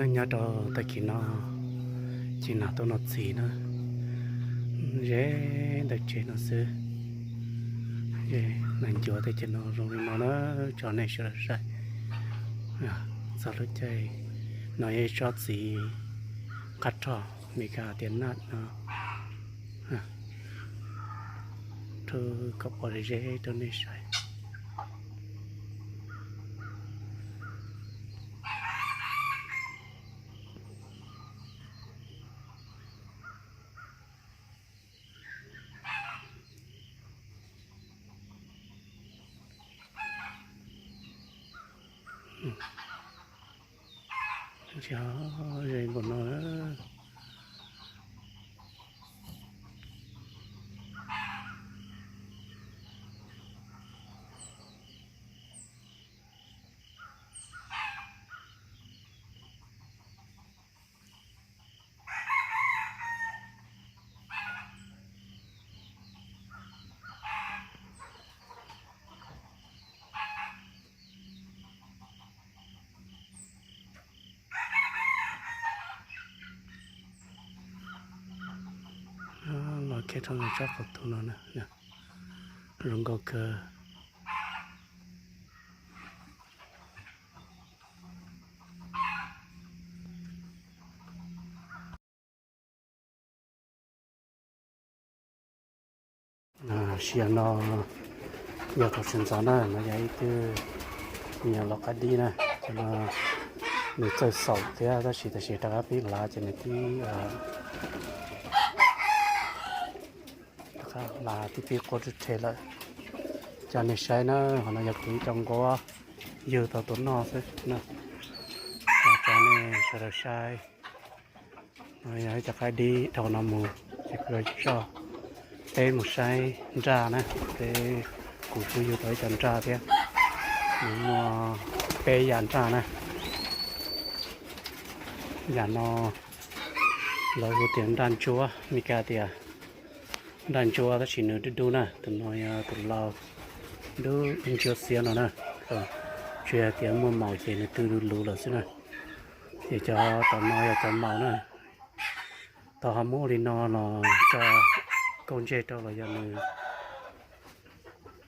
Nyob rau tag kis no ces nas tuaj noj txiv na, ze ntawm tsev no xwb. Nas ncuav tej ces no zoo li no na, tso nej sawv daws saib. Txog lub caij no yog ib tsob txiv qab rog Meskas tias naj no, rub kom pom ze rau nej saib. Ze npaum no. Los kiag rau ntawm tsob qau tu no na, zoo nkauj kawg. Sim no yog thaum sawv ntxov na, no yog ib tug me nyuam laus qab dib na, cov no nws txawj xaum thiab tab sis tam sim rov qab pib hlav ces nws twb rov qab hlav twb pib quaj rwg rhe lawm. Coj nej saib na, qhov no yog kuv ib co nquab yug tau tuaj noj xwb na, tso nej sawv daws saib. No yog ib co qaib dib dhau no mus ces kuv yuav coj peb mus saib nraj na, peb, kuv kuj yug tau ib co nraj thiab, nws muaj peb yam nraj na. Yam no lawv hu tias nraj ntsuab, Meskas tias nraj ntsuab tab sis nws dub dub na, tus no yog tus laus dub ntsuab xiab no na, tsuas yog tias muaj maum ces nws tw luv luv lawm xwb na. Ces cov tom no yog cov maum na, tau ho muab ua li no los tso kauj ntsej rau los yog nws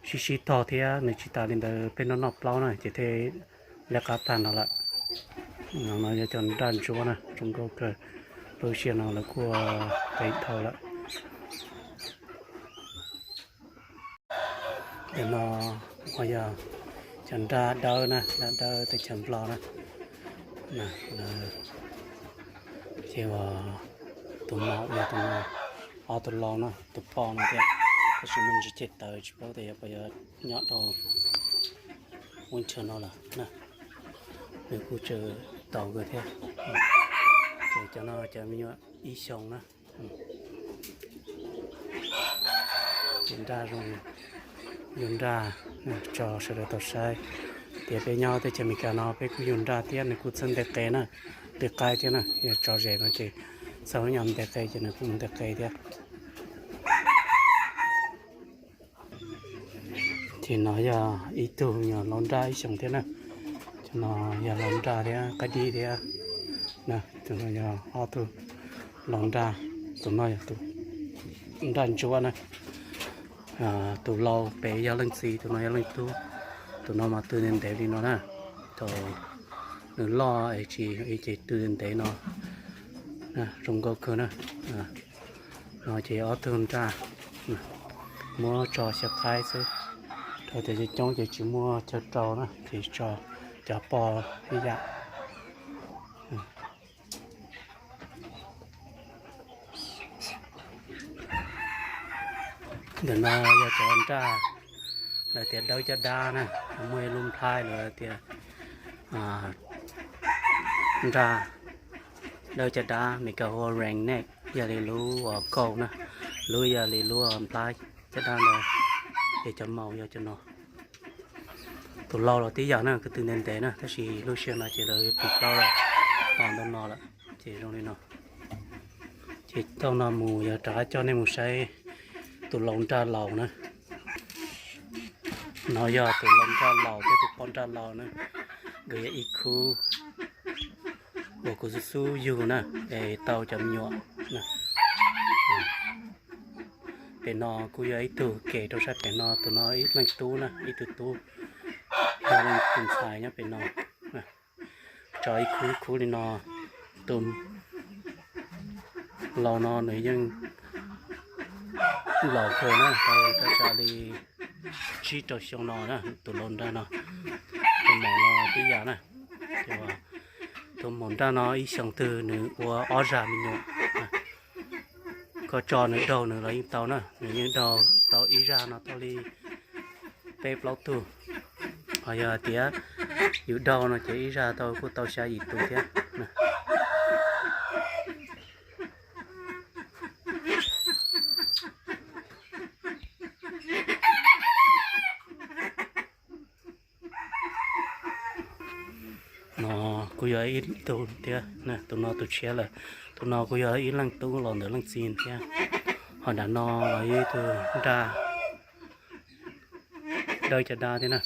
sib sib tog thiab nws tsis tas li ntawd peb noj noj plaub na ces thiaj li qab tag no lawm. No yog cov nraj ntsuab na, zoo nkauj kawg, lub sij hawm no lawv kuj qev dhau lawm. Ntawm no yog cov nraj dawb na, nraj dawb teb chaws Nplog na. Ces tus maum yog tus no, ob tug laus na, tus poj no thiab, tab sis muaj ntsis ceg tawv tsis paub tias yog puas yuav nyob rau winter no lawm na. Nws kuj tseem taus kawg thiab. Ces cov no cov me nyuam ib xyoos na. Ces nraj zoo, yug nraj tso sawv daws tau saib tias peb nyob teb chaws Amelikas no peb kuj yug nraj thiab nws kuj txhawb nte qe na, nqhis qaib thiab na, yog tso zem no ces txhawb lub nyuag nte qe ces nws kuj mus nte qe thiab. Ces no yog ib tug me nyuam laus nraj ib xyoos thiab na. Cov no yog laus nraj thiab qaib dib thiab na. Tus no yog ob tug laus nraj, tus no yog tus nraj ntsuab na. Tus laus pem yog leej txiv, tus no yog leej tub. Tus no mas tw ntev ntev li no na. Thaum nws loj es tsis ces tw ntev no, zoo nkauj kawg na. No ces ob tug nraj muab tso xyaw qaib xwb, rau tias coob coob ces tsis muaj chaw rau na ces tso cov poj ib yam. Ntawm no yog cov nraj lawv tias dawb caj dab na, muaj ib lub nplhaib lawv tias nraj dawb caj dab, Meskas hu ua ring neck, yog li lub uas kaus na, lub yog li lub nplhaib caj dab ntawd. Ces cov maum yog cov no. Tus laus los tib yam na, kwv tw ntev ntev na, tab sis lub sij hawm no ces lawv plis plaub lawm, tos ntau no lawm, ces zoo li no. Ces thaum no mus yog rov qab coj nej mus saib tus laus nraj laus na. No yog tus laus nraj laus thiab tus poj nraj laus na, nkawd yog ib khub. uas kuv xub xub yug na, es tau cov me nyuam na. Pem no kuj yog ib tug kev rau sab pem no, tus no ib leej tub na, ib tug tub, yog leej tus ntxhais nyob pem no. Tso ib khub ib khub li no, tus laus no nws yeej laus kawg na, tau thaj tsam li tsib rau xyoo no na, tus laus nraj no. Tus maum no tib yam na, ces tus maum nraj no ib xyoo twg nws ua ob zag me nyuam. Koj tso nws daug nws los yeej tau na, nws yeej daug tau ib zag no tau li peb plaub tug. Ho yog hais tias yus daug no ces ib zag tau kuj tau xya yim tus thiab. No kuj yog ib tug thiab, tus no tus tshiab lawm. Tus no kuj yog ib leej tub los ntawm leej txiv thiab. Ho nram no los yog ib tug nraj dawb caj dab thiab na.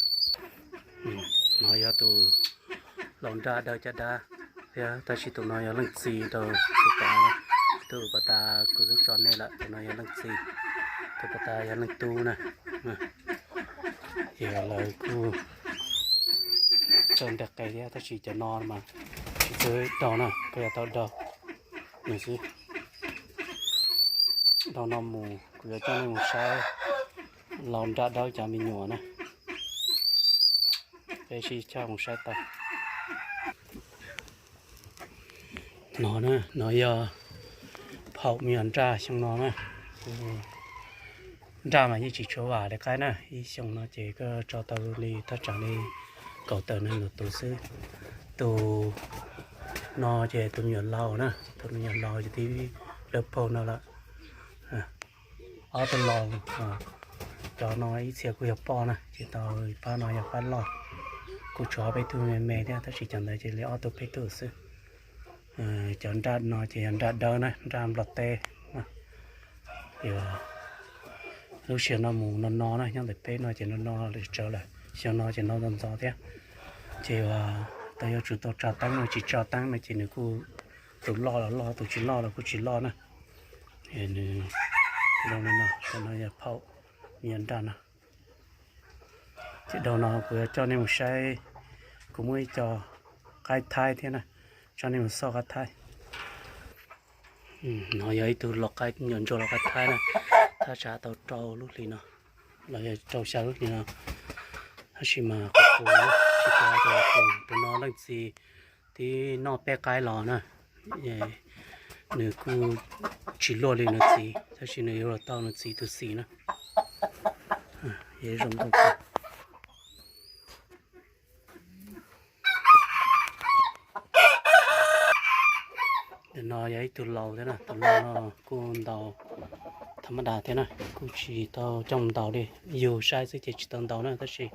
No yog tus laus nraj dawb caj dab thiab, tab sis tus no yog leej txiv rau tus pov, tus pas tas kuv twb tso nej lawm, tus no yog leej txiv, tus pas tas yog leej tub na. Ces lawv kuj txawj ntes qe thiab, tab sis cov no mas tsis txawj daug na, koj yuav tau daug nws xwb. Dhau no mus kuv yuav coj nej mus saib laus nraj dawb cov me nyuam na. Peb sib coj mus saib tau. No na, no yog phaum me nyuam nraj xyoo no na. Nraj mas yeej tsis tshua vam li qaib na, ib xyoo no ces koj tso tau li thaj tsam li kaum tawm nees nkaum tus xwb. Tus no ces tus me nyuam laus na, tus me nyuam laus ces twb lawv paug no lawm. Ob tug laus, cov no ib txhia kuj yog poj na, ces tau pab no yog pab loj. Kuj tshuav ob peb tug me me thiab, tab sis cov ntawd ces li ob tug peb tug xwb. Cov nraj no ces yog nraj dawb na, nraj nplog teb. Lub sij hawm no mus no no na, nyob ntawm peb no ces no no lawm tsawv lawm, xyoo no ces no ntxov ntxov thiab. Ces tau yuav tsum tau tsa teeb no, tsis tsa teeb no ces nws kuj, tus loj los loj, tus tsis loj los kuj tsis loj na. Nws zoo li no, cov no yog phaum me nyuam nraj no. Ces dhau no kuv yuav coj nej mus saib, kuv muaj ib co qaib thaib thiab na, coj nej mus xauj qaib thaib. No yog ib tug los qaib, me nyuam ntsuag los qaib thaib na, thaj tsam tau rau lub hlis no los yog rau xya lub hlis no, tab sis mas qus qus, tsis tas tus no leej txiv twb noj peb qaib los na. Nws kuj tsis luaj li nws txiv, tab sis nws yuav los tau nws txiv tus xis na. Zoo nkauj kawg. Tus no yog ib tug laus thiab na, tus laus no kuj ntaus tham ma das thiab na, kuj tsis tau coj mus ntaus li, yug saib xwb ces tsis tau ntaus na, tab sis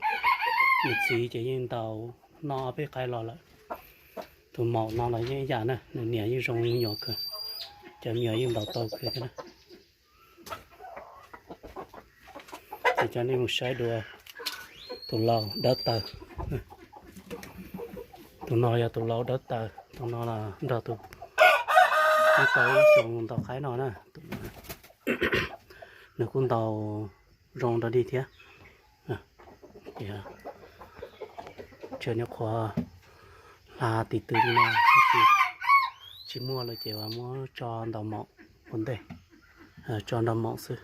nws txiv ces yeej ntaus noj ob peb qaib los lawm. Tus maum no los yeej ib yam na, nws niam yeej zoo me nyuam kawg, cov me nyuam yeej ntaus tau kawg thiab na. Ces coj nej mus saib dua tus laus dawb taws. Tus no yog tus laus dawb taws, tus no los nrog tus, nws tau ib xyoo ntaus qaib no na. Nws kuj ntaus zoo rau dig thiab. Ces tseem nyuam qhuav hla tim twg li no, tab sis tsis muaj lawm ces muab tso ntaus maum ua ntej, tso ntaus maum xwb.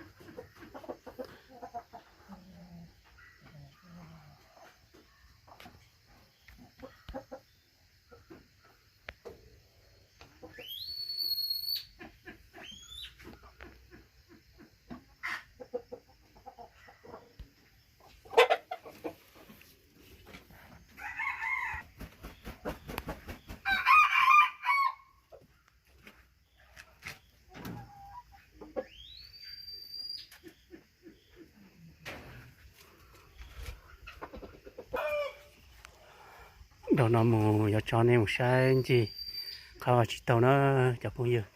Dhau no mus yuav tso nej mus saib ncig qab vaj tsib taug na cov phooj ywg.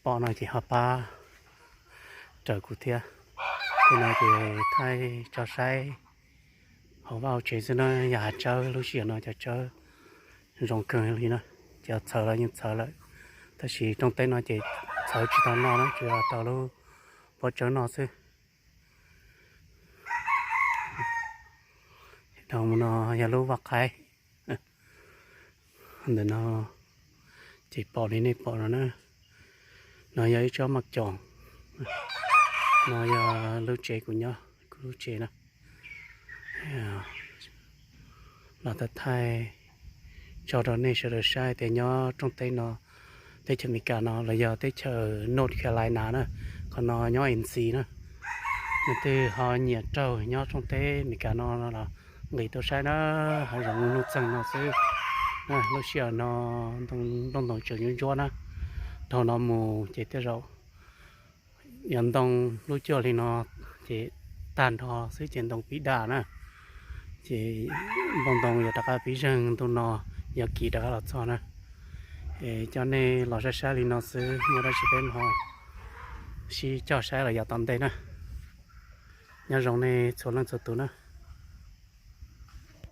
Pom no ces ho pab raws kuv thiab. Tej no ces thaij tso saib hauv vaj hauv tsev xwb na, yog hav tsawb, lub sij hawm no cov tsawb zoo kawg li na. Yog txhawv los yeej txhawv lawm, tab sis rooj teb no ces txhawv tsis tau noj na, tsuas yog tau lub pob tsawb noj xwb. Dhau mus no yog lub vaj qhaib. Ntawm no ces pom li nej pom no na, no yog ib tsob maj coos, no yog lub tsev kuv nyob, kuv lub tsev na. Los thaij thaij tso rau nej sawv daws saib tias nyob rooj teb no, teb chaws Amelikas no los yog teb chaws North Carolina na, qhov no nyob N C na, nws twb ho nyiam raug nyob rooj teb Amelikas no los nqis tuaj saib na, hav zoov nuj txeeg no xwb. Lub sij hawm no nplooj ntoo tseem ntsuab ntsuab na, dhau no mus ces tej zaum yog ntoo lub cuaj li no ces tag nrho xwb ces ntoo pib daj na, ces nplooj ntoo yuav rov qab pib zeeg ntu no, yog kis rov qab los txog na. Es coj nej los saib saib li no xwb, muaj dab tsi peb ho sib coj saib los yav tom ntej na. Nyob zoo nej txhua leej txhua tus na.